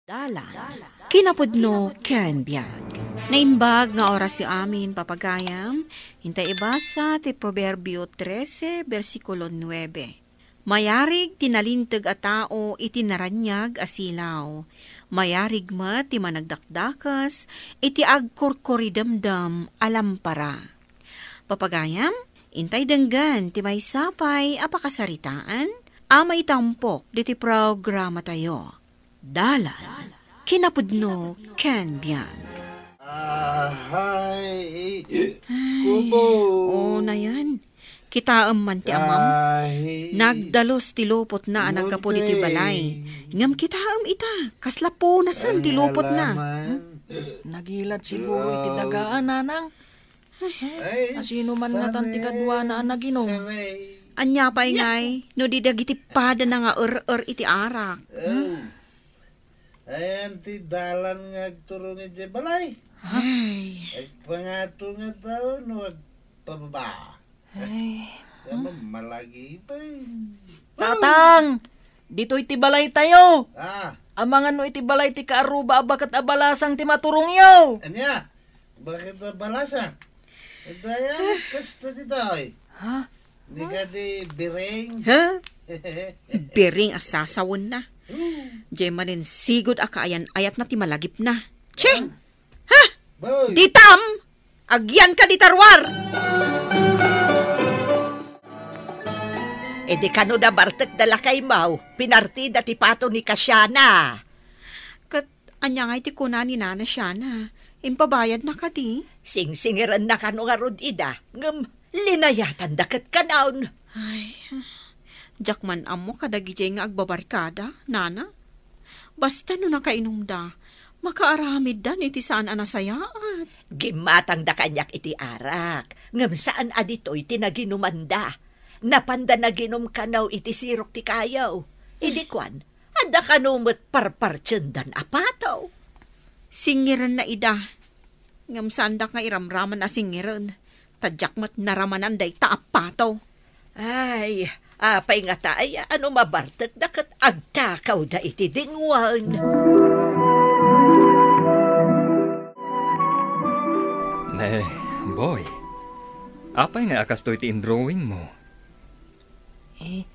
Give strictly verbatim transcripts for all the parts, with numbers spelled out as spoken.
Dalan, kinapudno ken biag. Naimbag nga oras ti amin, papagayam. Intay ibasa ti Proverbio trese, bersikulo nuebe. Mayarig ti nalinteg a tao iti naraniag a silaw. Mayarig met ti managdakdakes iti agkurkuridemdem a lampara. Papagayam, intay denggen ti maysa pay a pakasaritaan a maitampok ditoy programatayo. Dalan, kinapudno ken biag. Ahay, Ay, kubo. Oo na yan. Kitaem man ti amam. Ahi. Nagdalus ti lupotna a naggapu ditoy balay. Ngem kitaem ita, kasla punasen ti lupotna. Ay, alaman. Hmm? Nagilad si Buo iti dagaan, nanang. Ay, asino man ngatan ti kaduana a naginom? Ania pay ngay, no di dagiti padana nga er-er iti arak? Oh. Ayan ti dalan nga agturong idiay balay. Ay. Agpangato nga tao no agpababa. Ay. Kaya malagi pa eh. Tatang! Ditoy ti balay tayo! Ah. Amangan no iti balay ti kaaruba a baket a balasang ti maturongyo! Ania? Baket a balasang? Dayang kasta ditoy. Ha? Ni kadi biring. Ha? Biring a sasawenna. Hmm. Jay manen sigud a kaayan-ayatna ti malagipna. Che! Ha? Boy. Ditam! Agyanka dita ruar! Idi kano nabartek da lakaymo, pinartida ti pato ni Kasiana. Ket ania ngay ti kuna ni Nana Siana? Impabayadna kadi? Singsingirenna kano ngarud ida, ngem linayatanda ket kanon. Ay, diak man ammo kadagijay nga agbabarkada, Nana. Basta no nakainumda, makaaramidda iti saan a nasayaat. Gimmatangda kaniak iti arak, ngem saan a ditoy ti naginumanda. Napanda naginum kano iti sirok ti kayo. Idi kuan, adda kano met parpartiendan a pato. Singirenna ida. Ngem saandak nga iramraman a singiren, ta diak met naramanan dayta a pato. Ay, apay ngata aya no mabartekda ket agtakawda iti dingwen? Ne, boy, apay nga a kastoy ti indrawing mo? Eh,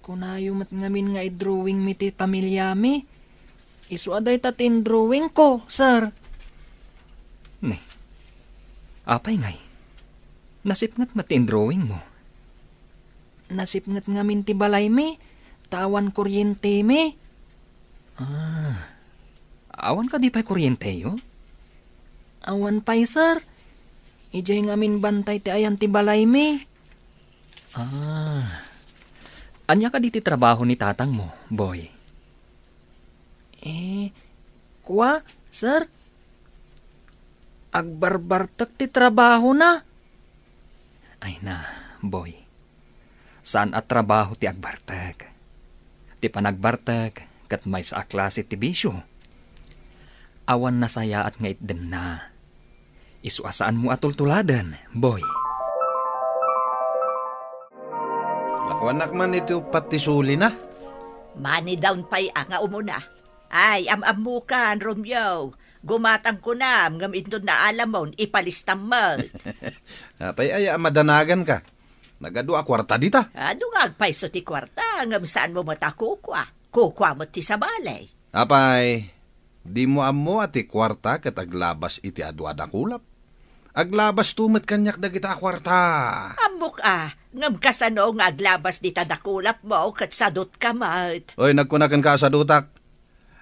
kunayo met ngamin nga idrawing mi ti pamilyami. Isu a dayta ti indrawing ko, sir. Ne, apay ngay? Nasipnget met ti indrawing mo? Nasipnget ngamin ti balaymi, ta awan kuryentemi. Ah, awan kadi pay kuryenteyo? Awan pay, sir. Idiay ngamin bantay ti ayan ti balaymi. Ah. Ania kadi ti trabaho ni tatangmo, boy? Eh, kua, sir? Agbarbartek ti trabahona. Ay na, boy. Saan a trabaho ti agbartek. Ti panagbartek ket maysa a klase ti bisio. Awan nasayaat nga itdenna. Isu a saanmo a tultuladen, boy. Lakuanak man iti uppat ti sulina. Money down pay a nga umuna. Ay, am-ammokan, Romeo. Gumatang kunam, ngem inton naalamon, ipalistam met. Apay aya a madanaganka? Nagadu a kuarta dita? Adu nga agpayso ti kuarta, ngem saanmo met a kukua. Kukua met ti sabali. Apay, dimo ammo a ti kuarta ket aglabas iti adu a dakulap? Aglabasto met kaniak dagita a kuarta. Ammok a, ngem kasano nga aglabas dita dakulapmo ket sadutka met? Oy, nagkuna kenka a sadutak.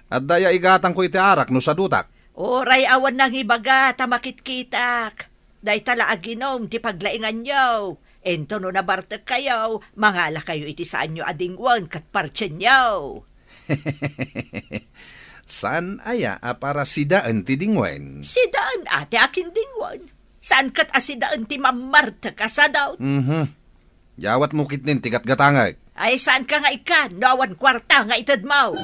Adda aya igatangko iti arak no sadutak? Uray awan nangibaga ta makitkitak. Dayta la a ginom ti paglainganyo. Inton no nabartekkayo, mangalakayo iti saanyo a dingwen ket partienyo. Saan aya a para sidaen ti dingwen? Sidaen a ti akin dingwen. Saan ket a sidaen ti mammartek a sadaw? Mhm. Yawatmo ketdin ti gatgatangek. Ay, saanka nga ikkan no awan kuarta nga itedmo?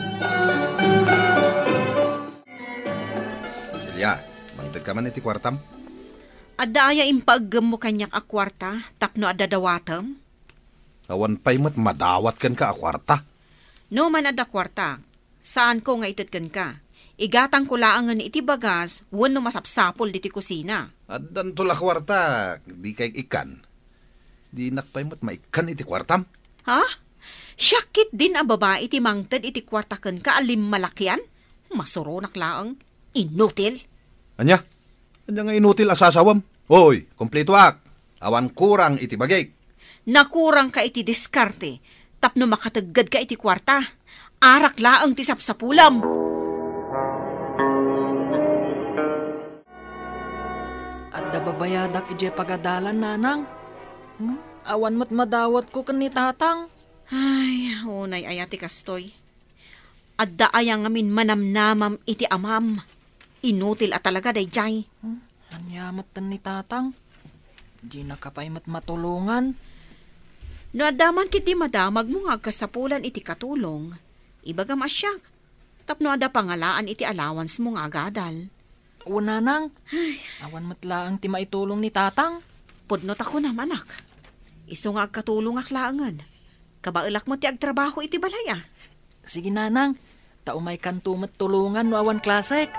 Celia, mangtedka man iti kuartam? Adda aya impaeggemmo kaniak a kuarta tapno adda dawatem? Awan pay met madawat kenka a kuarta. No man adda kuarta, Saanko nga ited kenka. Igatangko laengen iti bagas wenno masapsapul ditoy kusina. Addanto la kuarta, dikay ikkan. Dinak pay met maikkan iti kuartam. Ha? Siak ketdin a babai ti mangted iti kuarta kenka a limmalakian? Masuronak laeng. Inutil. Ania? Ania nga inutil a sasawem? Hoy, kumpletoak. Awan kurang iti bagik. Nakurangka iti diskarte tapno makateggedka iti kuarta. Arak laeng ti sapsapulem. Adda babayadak idiay pagadalan, nanang. Hmm? Awan met madawatko ken ni tatang. Ay, unay aya ti kastoy. Adda aya ngamin manamnamam iti amam. Inutil a talaga daydiay. Hmm? Ania metten ni tatang? Dinaka pay met matulongan. No adda man ketdi madamagmo nga agkasapulan iti katulong, ibagam a siak, tapno adda pangalaan iti allowancemo nga agadal. O, nanang, ay, awan met laeng ti maitulong ni tatang. Pudno ta kunam, anak. Isu nga agkatulongak laengen. Kabaelak met ti agtrabaho iti balay, a. Sige, nanang. Ta umaykanto met tulongan no awan klasek.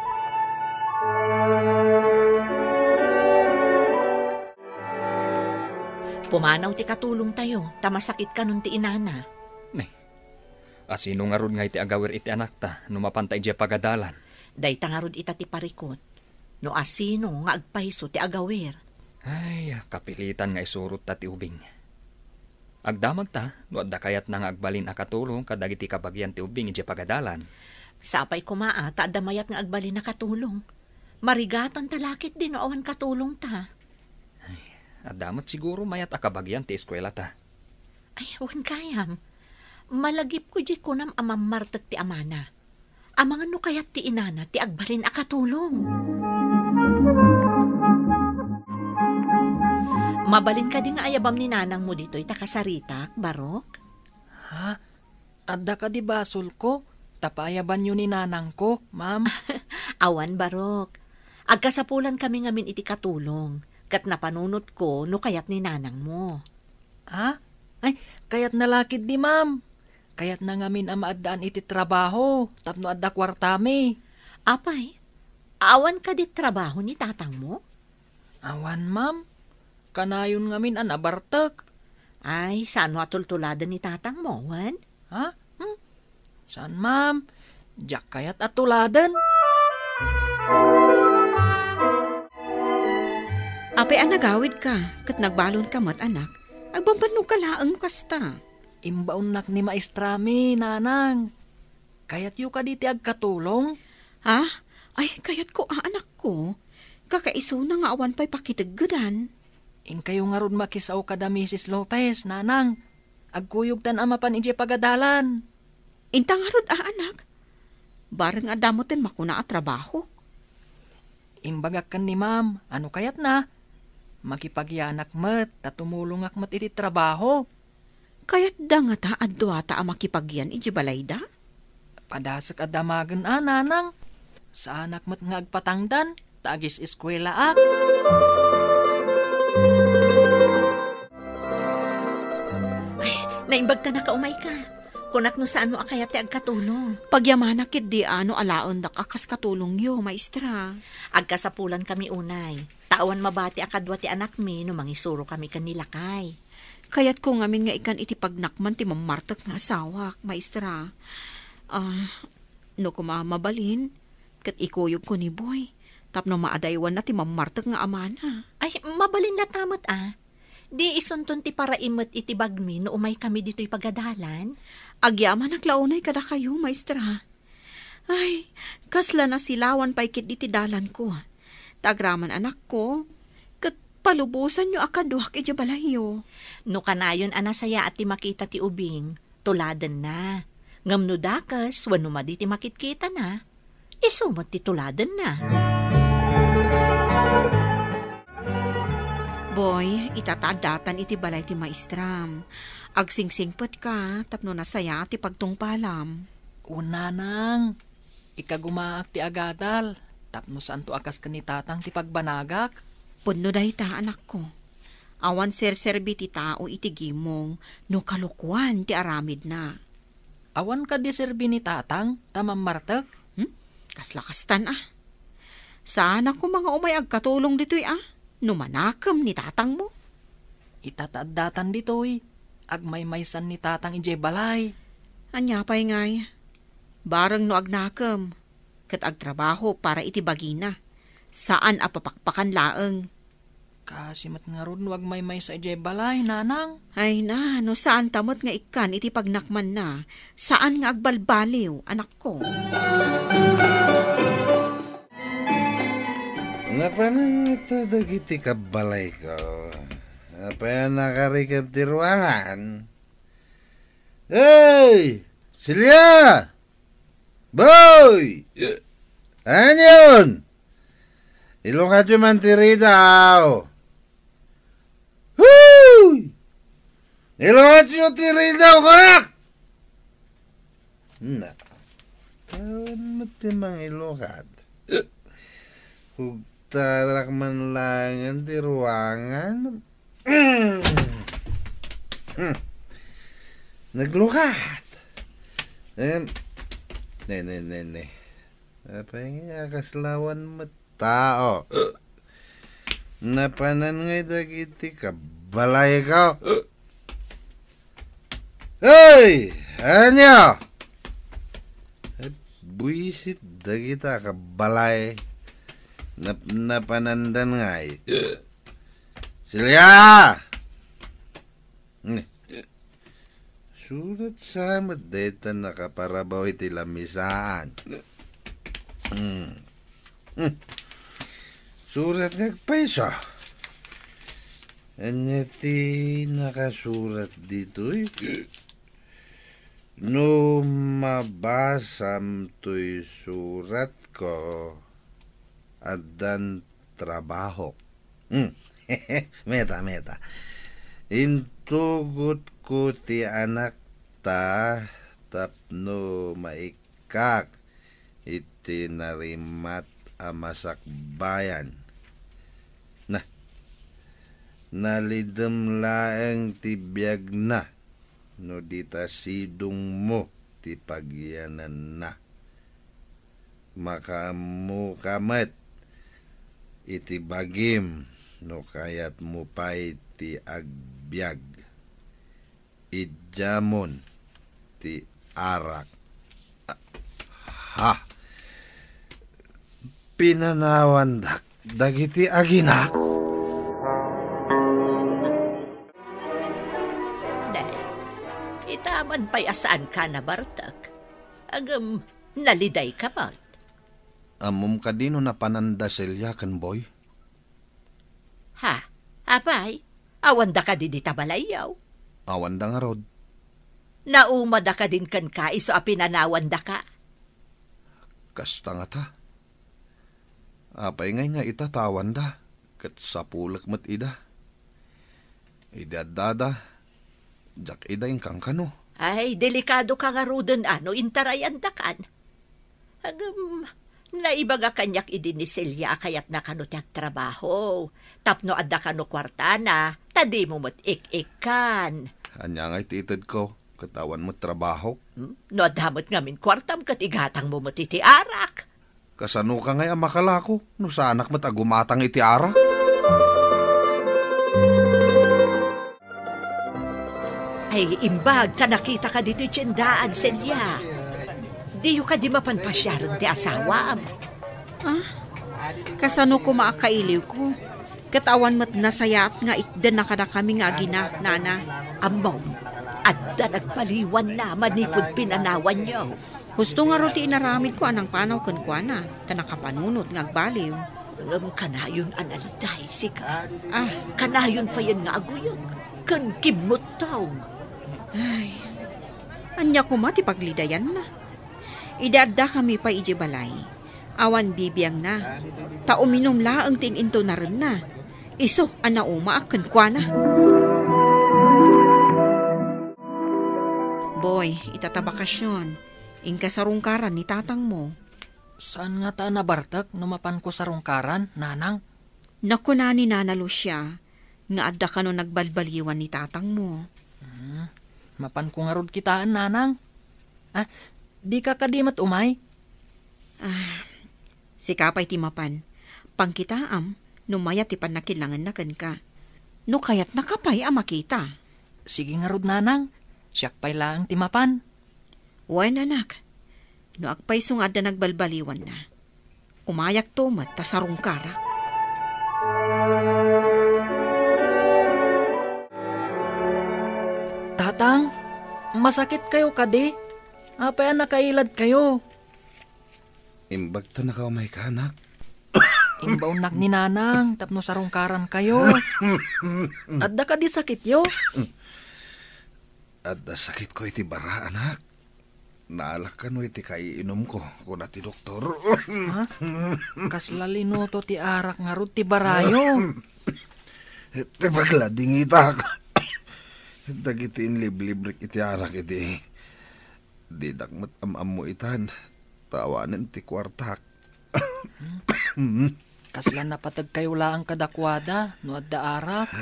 Pumanaw ti katulongtayo, ta masakit kanon ti inana. Ne, asino ngarud nga iti agawir iti anakta no mapanta idiay pagadalan? Dayta ngarud ita ti parikut. No asino nga agpayso ti agawir. Ay, kapilitan nga isurotta ti ubing. Agdamagta no adda kayatna nga agbalin a katulong kadagiti kabagian ti ubing idiay pagadalan. Sapay koma a ta adda mayat nga agbalin a katulong. Marigatanta la ketdi no awan katulongta. Ay, adda met siguro mayat a kabagian ti eskuelata. Ay, wen gayam. Malagipko diay kunam a mammartek ti amana. Amangan no kayat ti inana ti agbalin a katulong. Mabalin kadi nga ayabam ni nanangmo ditoy ta kasaritak, Barok? Ha? Adda kadi basolko? Ta paayabanyo ni nanangko, ma'am? Awan, Barok. Agkasapulan kami ngamin iti katulong, ket napanunotko no kayat ni nanangmo. Ha? Ay, kayatna la ketdi, ma'am. Kayatna ngamin a maaddaan iti trabaho tapno adda kuartami. Apay, awan kadi trabaho ni tatangmo? Awan, ma'am. Kanayon ngamin a nabartek. Ay, saan a tultuladen ni tatangmo, wen? Ha? Hmm? Saan, ma'am? Diak kayat a tuladen. Apay a nagawidka, ket nagbalonka met, anak? Agbambanogka laeng no kasta. Imbaonnak ni maestrami, nanang. Kayatyo kadi ti agkatulong? Ha? Ay, kayatko a, anakko. Kakaisuna nga awan pay pakiteggedan. Inkayo ngarud makisao kada Misis Lopez, nanang. Agkuyogtan a mapan idiay pagadalan. Inta ngarud a, anak. Bareng adda metten makuna a trabaho. Imbagak ken ni ma'am, a no kayatna, makipagianak met ta tumulongak met iti trabaho. Kayatda ngata a duata a makipagian idiay balayda? Padasek a damagen a, nanang. Saanak met nga agpatangdan, ta agis-eskuelaak. Ay, naimbag ta nakaumayka. Kunak no saan a kayat ti agkatulong. Pagyamanak ketdi a no alaendak a kas katulongyo, maestra. Agkasapulan kami unay. Ta awan mabati a kadua ti anakmi no mangisuro kami ken ni lakay. Kayatko ngamin nga ikan iti pagnakman ti mammartek nga asawak, maestra. Ah, no koma mabalin, ket ikuyogko ni Boy, tapno maadaywanna ti mammartek nga amana. Ay, mabalin latta met a. Di isunton ti paraim met iti bagmi no umaykami ditoy pagadalan? Agyamanak la unay kadakayo, maestra. Ay, kasla nasilawan pay ketdi ti dalanko. Ta agraman anakko, ket palubosanyo a kaduak idiay balayyo. No kanayon a nasayaat ti makita ti ubing, tuladenna. Ngem no dakes wenno madi ti makitkitana, isu met ti tuladenna. Boy, ita ta addatan iti balay ti maestram. Agsingsingpetka tapno nasayaat ti pagtungpalam. O, nanang, ikagumaak ti agadal tapno saanto a kas ken ni tatang ti pagbanagak. Pudno dayta, anakko. Awan serserbi ti tao iti gimong no kalokuan ti aramidna. Awan kadi serbi ni tatang ta mammartek? Hmm? Kasla kastan, a. Saanak koma nga umay agkatulong ditoy, a, no manakem ni tatangmo. Ita ta addatan ditoy, agmaymaysan ni tatang idiay balay. Ania pay ngay? Bareng no agnakem, ket agtrabaho para iti bagina. Saan a papakpakan laeng. Kaasi met ngarud no agmaymaysa idiay balay, nanang. Ay na, no saanta met nga ikkan iti pagnakmanna, saan nga agbalbaliw, anakko. Napanan ngata dagiti kabbalayko. Apay a nakarikep ti ruangan? Hey! Celia! Boy! Anion? Ilukatyo man ti ridaw. Huy! Ilukatyo ti ridaw, kunak! Na, awan met ti mangilukat. Kugtarak man laengen ti ruangan. Mm. Mm. Naglukat. Em, ne, ne, ne, ne. Apay nga kaslawan met tao. Napanan ngay dagiti kabbalayko. Hey! Ania? Buisit dagita kabbalay. Nap-, napanandan ngay. Celia! Hmm. Surat sa met dayta nakaparabaw iti lamisaan. Hmm. Hmm. Surat nga agpayso. Ania ti nakasurat ditoy? No mabasam toy suratko, addan trabahok. Hmm. Meta, meta. Intugotko ti anakta tapno maikkak iti narimat a masakbayan. Na, nalidem laeng ti biagna no di ta sidongmo ti pagyananna. Makaammoka met iti bagim no kayatmo pay ti agbiag. Idiamon ti arak. Ha! Pinanawandak dagiti aginak? Nay, ita man pay a saanka a nabartek. Ngem, nalidayka met. Ammom kadi no napananda Celia ken Boy? Ha? Apay? Awanda kadi dita balayyo? Awanda ngarud. Naumada kadin kenka isu a pinanawandaka? Kasta ngata. Apay ngay nga ita ta awanda, ket sapulek met ida. Idi addada, diak ida inkankano. Ay, delikadoka ngaruden a no intarayandakan. Ngem, naibaga kaniak idi ni Celia a kayatna kano ti agtrabaho, tapno adda kano kuartana, ta dimo met ik-ikkan. Ania ngay ti itedko, ket awan met trabahok? Hmm? No adda met ngamin kuartam, ket igatangmo met iti arak. Kasanoka ngay a makalako no saanak met a gumatang iti arak? Ay, imbag ta nakitaka ditoy tiendaan, Celia. Diyo kadi mapan pasiaren ti asawam? Ah, kasano koma a kailiwko? Ket awan met nasayaat nga itdenna kadakami nga agina, nana. Ammom, adda nagbaliwanna manipud pinanawanyo. Husto ngarud ti inaramidko a nangpanaw kenkuana, ta nakapanunot nga agbaliw. Ngem kanayon a naliday, sika. Ah. Kanayon payen nga aguyeg, ken kimmuttong. Ay, ania koma ti paglidayanna? Idi addakami pay idiay balay, awan bibiangna, ta uminum laeng ti in-intunarenna. Isu a naumaak kenkuana. Boy, ita ta bakasion, inka sarungkaran ni tatangmo. Saan ngata a nabartek no mapanko sarungkaran, nanang? Nakuna ni Nana Lucia nga adda kano nagbalbaliwan ni tatangmo. Hmm, mapanko ngarud kitaen, nanang. Ah, dika kadi met umay? Ah, sika pay ti mapan. Pangkitaam no mayat ti pannakilangenna kenka. No kayatnaka pay a makita. Sige ngarud, nanang. Siak pay laeng ti mapan. Wen, anak. No agpayso nga adda nagbalbaliwanna, umayakto met ta sarungkarak. Tatang, masakit kayo kadi? Apay a nakailad kayo? Imbag ta nakaumayka, anak. Imbaonnak ni nanang tapno sarungkaran kayo. Adda kadi sakityo? Adda sakitko iti bara, anak. Naalak kano iti kaiinumko, kuna ti doktor. Ha? Kasla linuto ti arak ngarud ti barayo? Ti pagladingitak. Dagiti inliblibrik iti arak idi, didak met am-ammo itan. Ta awanen ti kuartak. Kasla napateg kayo laeng kadakuada no adda arak?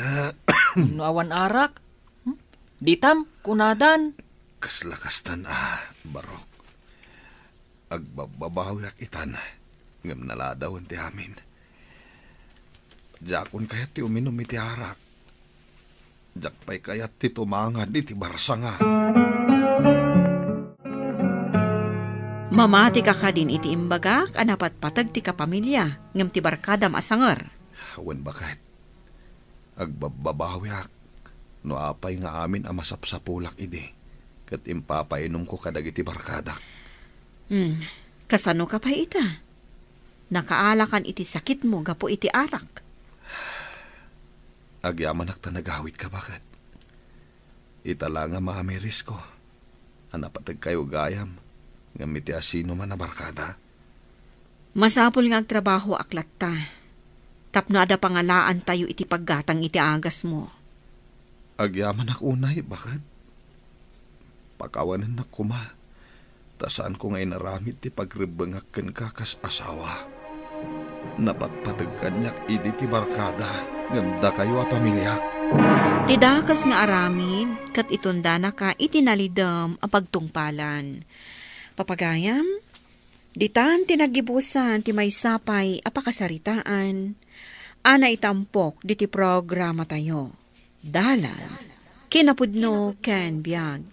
No awan arak? Hmm? Ditam, kunadan. Kasla kastan a, Barok. Agbabbabawiak itan, ngem naladawen ti amin. Diakon kayat ti uminum iti arak. Diak pay kayat ti tumangad iti barsanga. Mamatika kadin iti imbagak a napatpateg ti kapamilya ngem ti barkadam a sanger. Wen, baket. Agbabbabawiak no apay nga amin a masapsapulak idi, ket impapainumko kadagiti barkadak. Hmm, kasano ka pay ita? Nakaalakan iti sakitmo gapu iti arak. Agyamanak ta nagawidka, baket. Ita la nga maamirisko a napateg kayo gayam ngem iti asinoman a barkada. Masapul nga agtrabahoak latta tapno adda pangalaantayo iti paggatang iti agasmo. Agyamanak unay, baket. Pakawanennak koma, ta saanko nga inaramid ti pagrebbengak kenka kas asawa. Napatpateg kaniak idi ti barkada ngem dakayo a pamiliak. Ti dakes nga aramid ket itundanaka iti nalidem a pagtungpalan. Papagayam, ditan ti naggibusan ti maysa pay a pakasaritaan a naitampok diti programatayo. Dalan, kinapudno ken biag.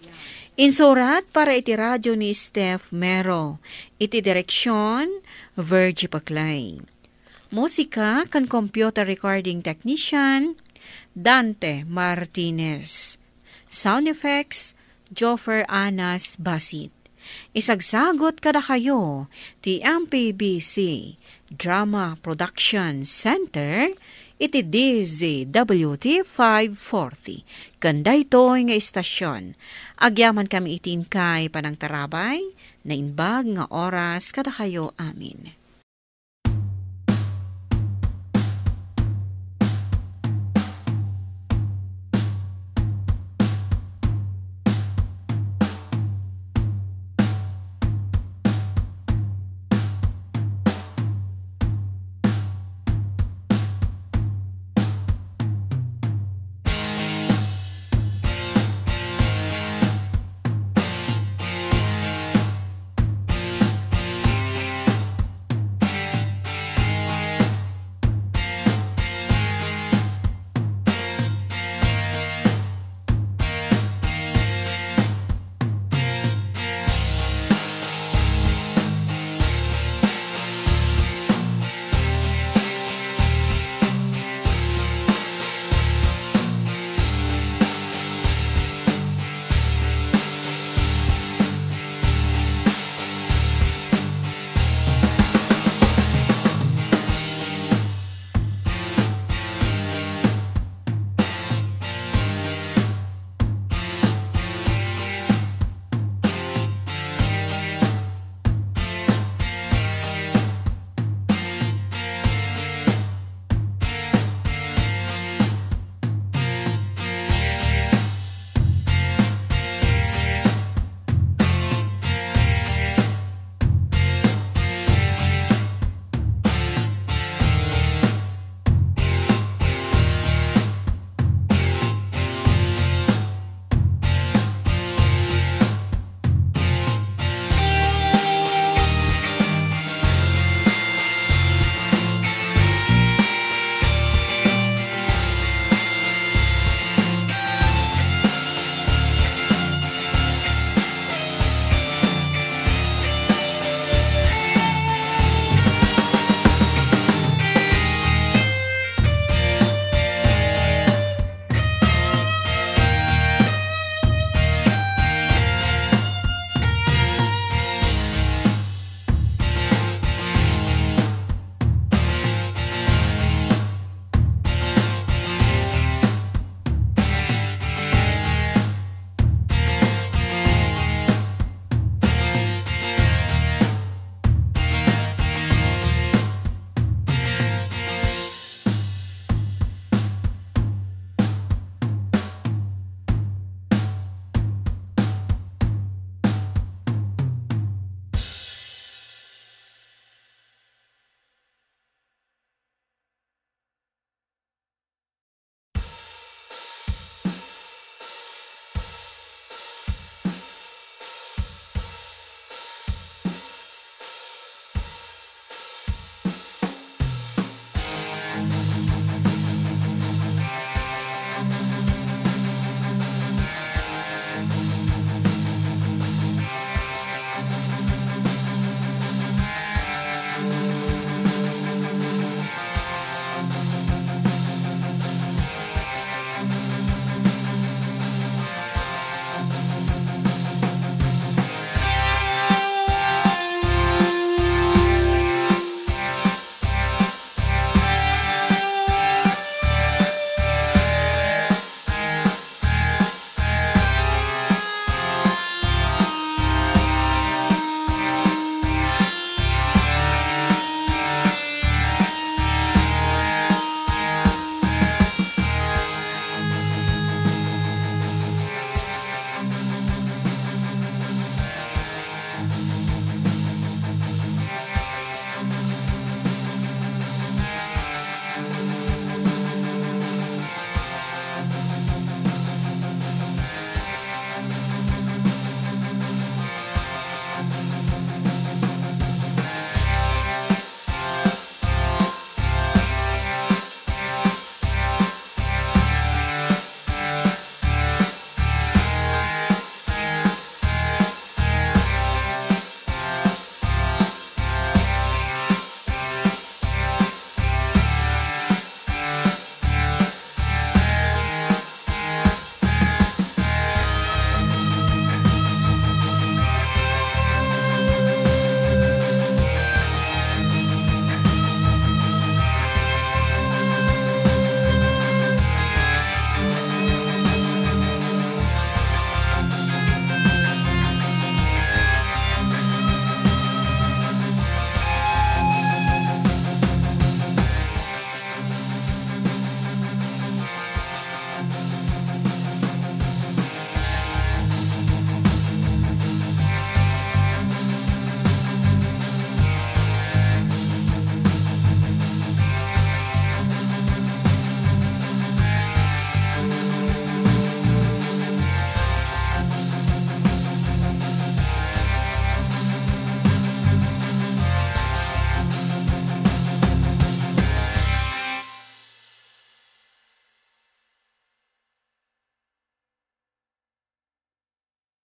Insurat para iti radio ni Steph Mero. Iti direksyon, Virgie Paclay. Musika ken computer recording technician, Dante Martinez. Sound effects, Joffer Anas Basit. Isagsagut kadakayo ti M P B C Drama Production Center iti D Z W T five forty. Ken daytoy nga istasyon, agyamankami iti inkay panangtarabay, naimbag nga oras kadakayo amin.